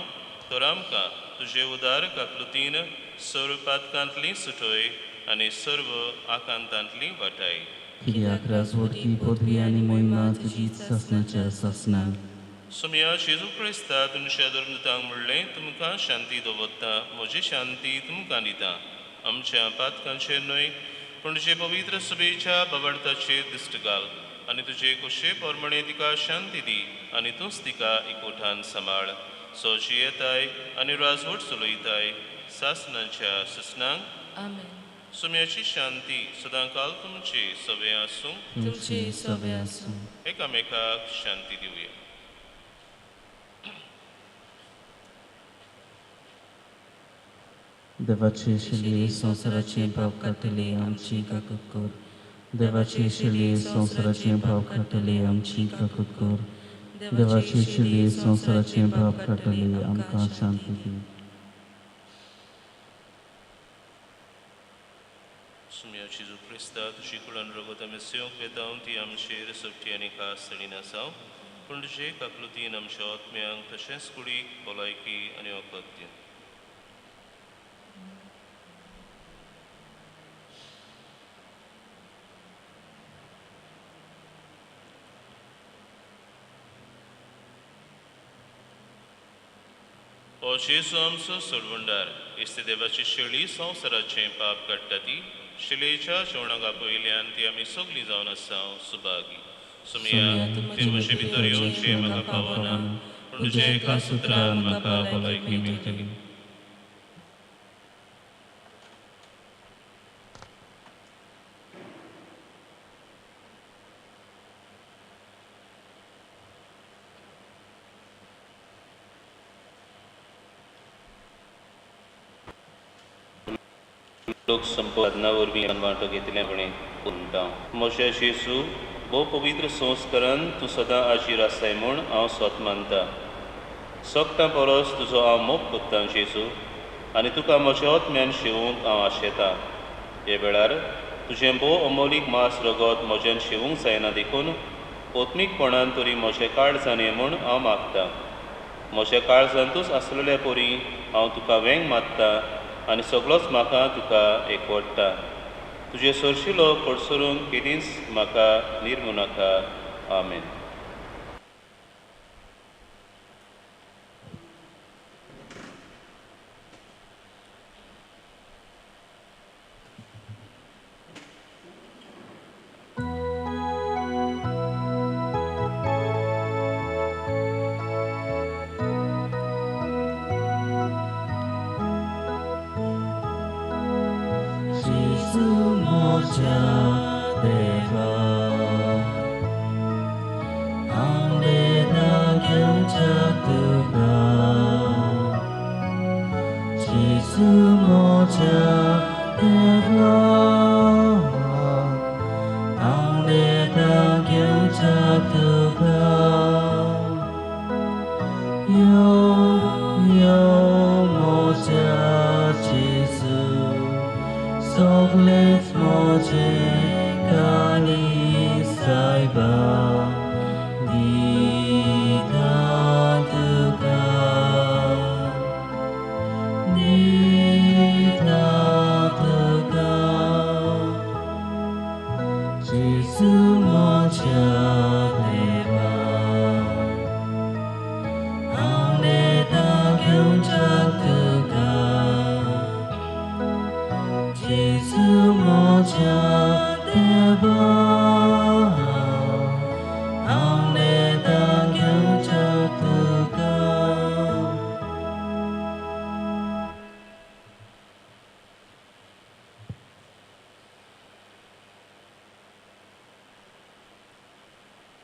तर आमकां तुजे उदार काकलुतीन सर्व पातकांतली सुटय आनी सर्व आकांतांतली वाटाय. कित्याक राजवटकी पदवी आनी महिमा तुजीच सासणाच्या सासणाक. सोमया जेजू क्रिस्ता तुमच्या धर्मदूतांक म्हणलें, तुमकां शांती दवरता, म्हजी शांती तुमकां दिता. आमच्या पातकांचेर न्हय पूण तुजे पवित्र सभेच्या बाबार्थाचेर दिश्ट घाल आनी तुजे खोशे प्रमाणे तिका शांती दी आनी तूंच तिका एकवठान सांबाळ. सो जियेताय आनी राजवट चलयताय सासणाच्या सासणाक. आमेन. सोम्याची शांती सदांकाल तुमचे सवे आसूं. तुमचे सवे आसूं. एकामेकाक शांती दिवया. देवाचे शिली संवसाराचे पाप काडटले आमची काकूत कर. देवाचे शिली संवसाराचे पाप काडटले आमची काकूत कर. देवाची शिली संवसाराचें पाप काडटली, आमकां शांती दी. सुम्या जेजू क्रिस्ता, तुजी कुळान रगत आमी सेवंक वेता ती आमचेर सुट्टी आनी खास तणी आसा, पूण तुजे काकलुतीन आमच्या आत्म्यांक तशेंच कुडीक भलायकी आनी वखद दी. ओ जेजू आमचो सोडवणदार, इस्ते देवाची शेळी संवसाराचें पाप काडटा ती शिलेच्या जेवणाक आपयल्यान ती आमी सगळीं जावन आसा सुभागी. सुमया, ते म्हजे भितर येवचें म्हाका पावना, पूण तुज्या एका सुत्रान म्हाका भलायकी मेळटली. लोक संपादना वरवीं वांटो घेतिल्ले म्हणटा. म्हज्या जेजू, भोव पवित्र संस्करण तूं सदां आजीर आसाय म्हूण हांव स्वत मानता. सगटां परस तुजो हांव मोग कोत्तां जेजू, आनी तुका म्हज्या आत्म्यान शेवूंक हांव आशेतां. हे वेळार तुजें भोव अमोलीक मांस रगत म्हज्यान शेवूंक जायना देखून आत्मीकपणान तरी म्हजें काळजान ये म्हूण हांव मागतां. म्हज्या काळजांतूच आसलेल्या परी हांव तुका वेंग मारता आनी सगळोच म्हाका तुका एकवटता. तुजे सरशिलो कडसरून केदींच म्हाका निर्मू नाका. आमेन.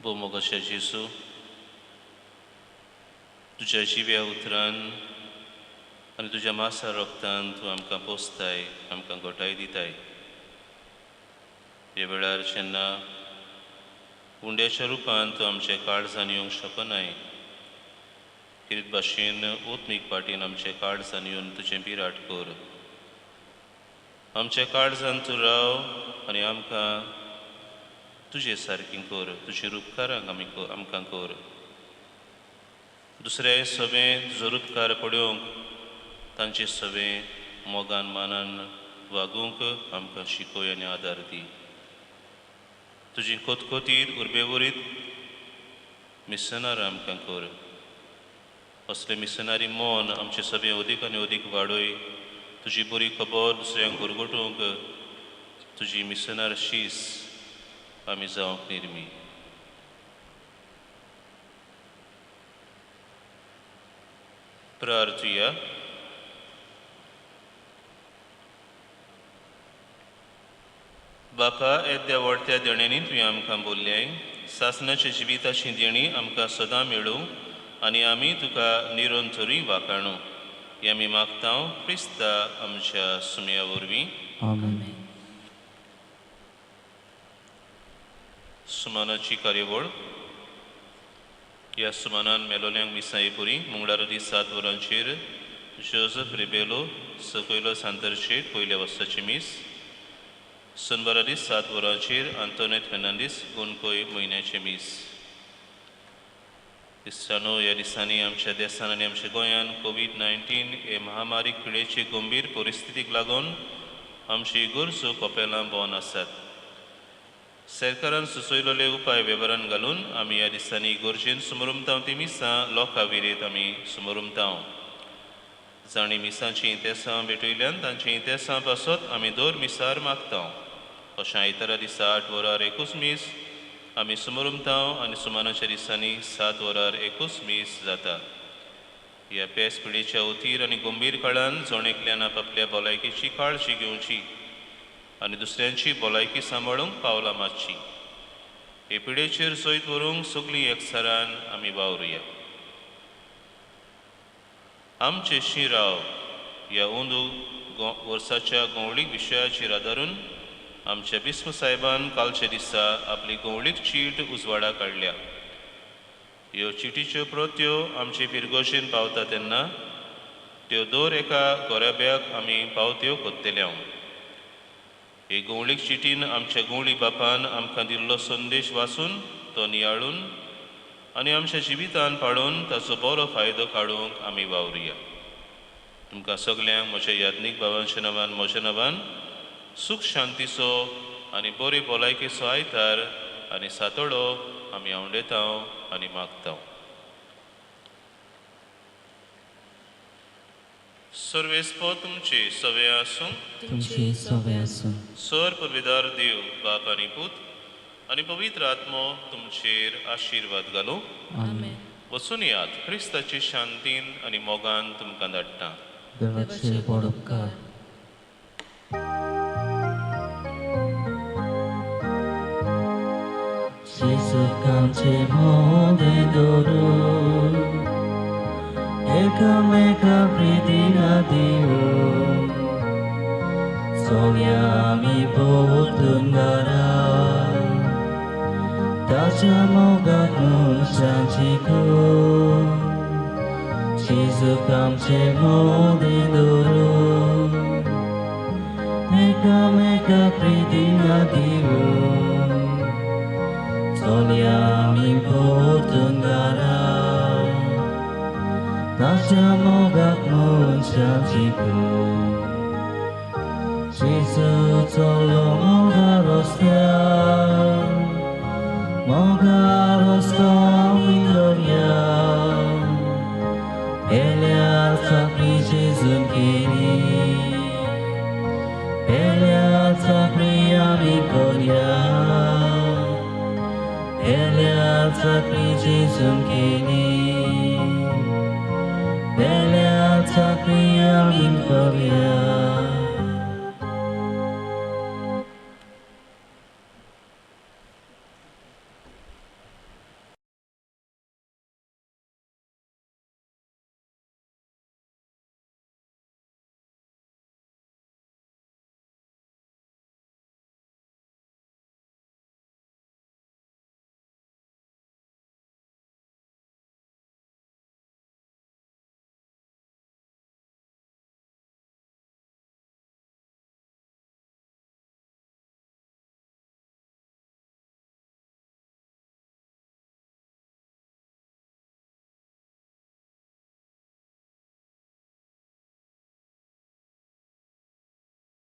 भोवमोगाच्या जेजू, तुज्या जिव्या उतरान आनी तुज्या मासा रोगतान तूं आमकां पोसताय, आमकां गोठाय दिताय. हे वेळार जेन्ना उंड्याच्या रुपान तूं आमच्या काळजान येवंक शकनाय, किरीत भाशेन ओत्मीक पाटीन आमच्या काळजान येवन तुजें बिराट कर. आमच्या काळजान तूं राव आनी आमकां तुजे सारकी कर, तुजे उपकारांक आमी आमकां कर. दुसऱ्या सगळें तुजो उपकार पळोवंक, तांचे सगळें मोगान मानान वागूंक आमकां शिकय आनी आदार दी. तुजी खोतखोतीत उर्बेवरीत मिसनार आमकां कर. असले मिसनारी मन आमचे सगळें अदीक आनी अदीक वाडय. तुजी बरी खबर दुसऱ्यांक घरगोटूंक तुजी मिसनार शीस आमी जावंक निर्मी. प्रार्थुया. बापा, येद्या व्हडत्या देण्यांनी तुवें आमकां बोल्ल्याय. सासणाच्या जिविताची देणी आमकां सदां मेळूं आनी आमी तुका निरंतरूय वाखाणू. हें आमी मागता क्रिस्ता आमच्या सुमया वरवीं. आमेन. सुमानाची कार्यावळ. ह्या सुमानान मेलोल्यांक मिसां पुरी मंगळारा दीस 7 वरांचेर जोजफ रिबेलो सकयलो सांतरशेट पयल्या वर्साची मीस, सोनबारा दीस 7 वरांचेर आंतोनेत फेर्नांडीस गोंदकोय म्हयन्याचें मीस. क्रिस्तानो, ह्या दिसांनी आमच्या देसान आनी आमच्या गोंयान कोवीड-19 हे महामारी पिडेचे गंभीर परिस्थितीक लागून आमची इगर्जो कपेलां बंद आसात. सरकारान सुचयलेले उपाय वेव्हारान घालून आमी ह्या दिसांनी इगर्जेन सुमरुमतांव ती मिसां लोकां विरेत आमी सुमरुमतांव. जांणी मिसांची इतिहासां भेटयल्यान तांची इतिहासां पासत आमी दर मिसार मागतांव. अशें आयतारा दिसा 8 वरार एकूच मीस आमी सुमरुमतांव आनी सुमानाच्या दिसांनी 7 वरार एकूच मीस जाता. ह्या पेस पिडेच्या उतीर आनी गंभीर काळान जण एकल्यान आपापल्या भलायकेची काळजी घेवची आनी दुसऱ्यांची भलायकी सांबाळूंक पावलां मारची. हे पिडेचेर जैत व्हरूंक सगळीं एकसारान आमी वावरुया. आमचे शिराव ह्या अंदू वर्साच्या गवळीक विशयाचेर आदारून आमच्या बिस्म साहेबान कालच्या दिसा आपली गवळीक चीट उजवाडा काडल्या. ह्यो चिटीच्यो प्रत्यो आमचे पिरगोशेन पावता तेन्ना त्यो दर एका गोराब्याक आमी पावत्यो कोत्तल्यो. हे गवळीक चिटीन आमच्या गवळी बापान आमकां दिल्लो संदेश वाचून तो नियाळून आनी आमच्या जिवितान पाळून ताचो बरो फायदो काडूंक आमी वावरुया. तुमकां सगल्यांक म्हज्या याज्ञीक बाबांच्या नांवान म्हज्या नांवान सूख शांतीचो आनी बरे भलायकेचो आयतार आनी सातोडो आमी आवडेतांव आनी मागतांव. सर्वेस्पो तुमचे सवे आसूं, तुमचे सवे आसूं. सर पुर्विदार देव बाप आनी पूत आनी पवित्र आत्मो तुमचेर आशिर्वाद घालूं. आमेन. वचून यात, क्रिस्ताचे शांतीन आनी मोगान तुमकां धाडटा. देवाचे व्हड उपकार. जेजूक मोदें दवरून एकामेका प्रितीन दिवन चलया आमी परतून घरा ताच्या मोगाक मनशांची खूब. जेजूक आमचे मोदें दवरून एकामेका प्रितीन दिवन चलया आमी परतून घरा ताच्या मोगाक मनशांची खूब. जेजू चलो मोगा रस्त्यार, मोगा रस्तो आमी धरया. पेल्यार चाकरी जेजून केली, पेल्यार चाकरी आमी करया. पेल्यार चाकरी जेजून केली, पेल्यार चाकरी आमी करया.